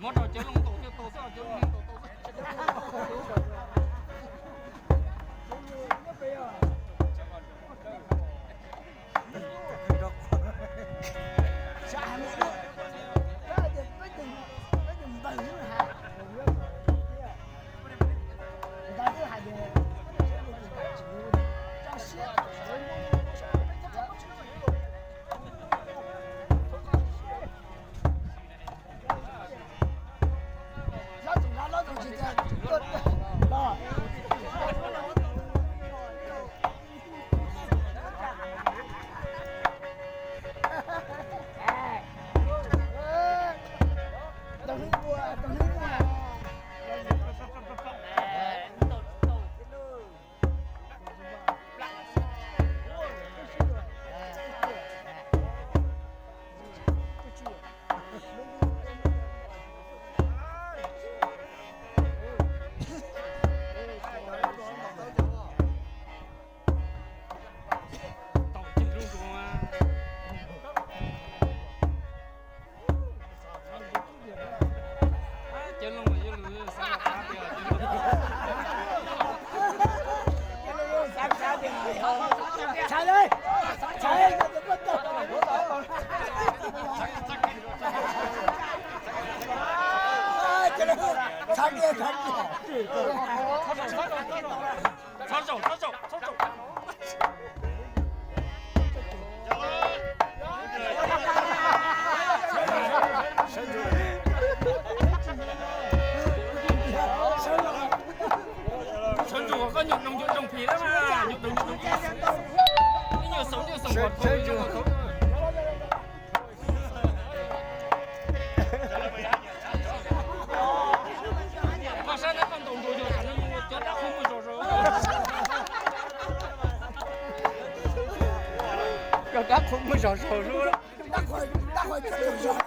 Muab rau cov loo ntaus thiaj tau xwb, cov loo ntaus tau xwb. Txhob zaum, txhob zaum, txhob zaum. Sawv ntsuam koj nyuam doog nyuam doog phim na, nyuam doog nyuam doog phim. Ib nyuag xoom nyuag xoom kom tau. Koj saib na, koj ntaus nruas yog cov dab qhuas muaj zog zog. Cov dab qhuas muaj zog zog.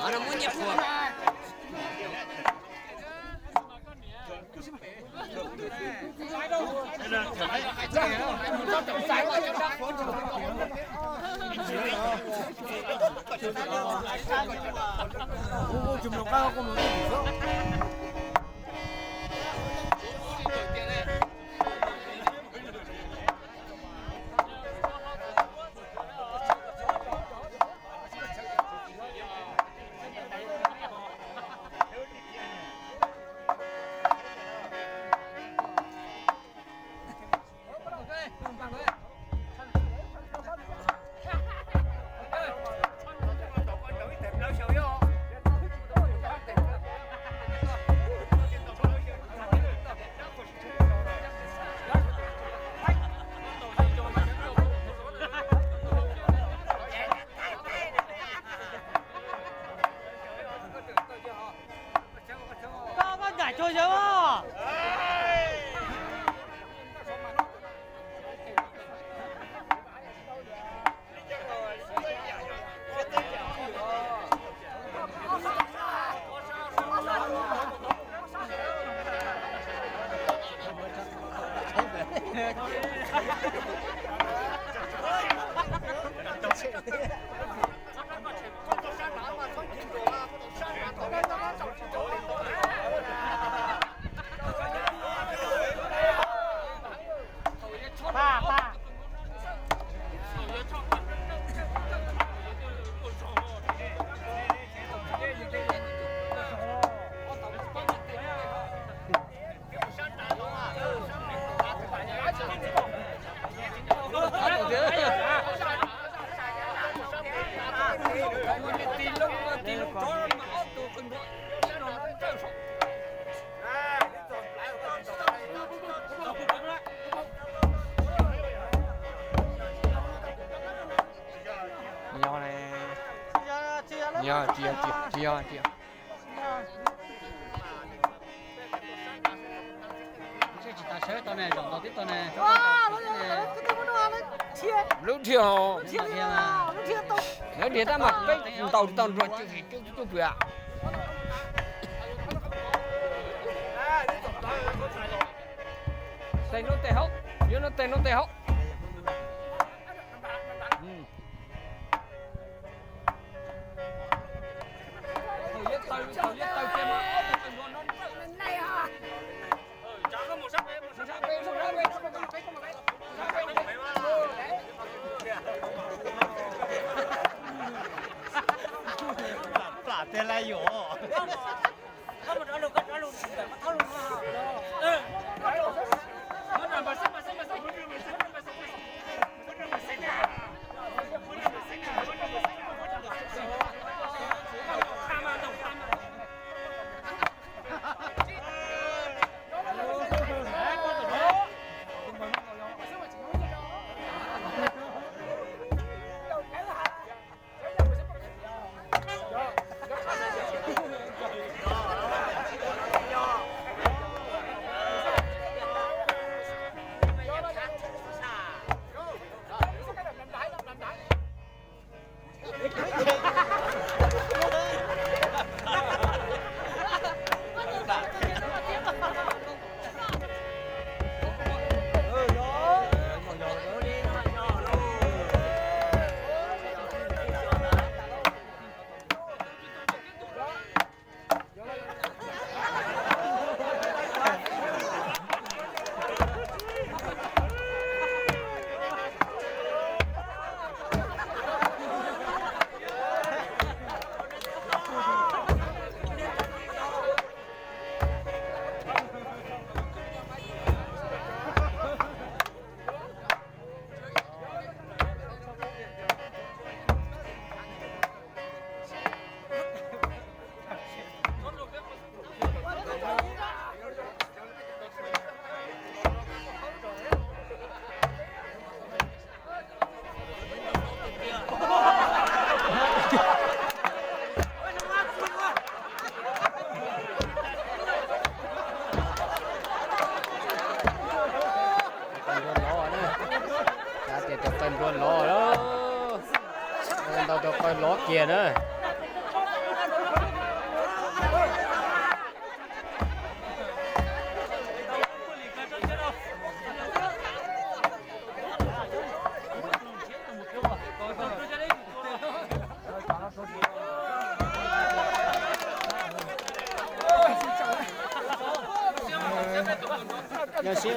Koj, koj ncaim cuag yawg os. Yog ne, yog, tsis yog, tsis yog, tsis yog. Lub dhia, lub dhia tab mas peb ntaus tsis tau nrog cuj pwm. Tes no tes hauv, yuav no tes no tes hauv. Plam tiag lawm yuav. Qaib nruas lov na. Xav tias cov qaib nruas lov lawm. Ntau cov qaib lov kiag na. Los sis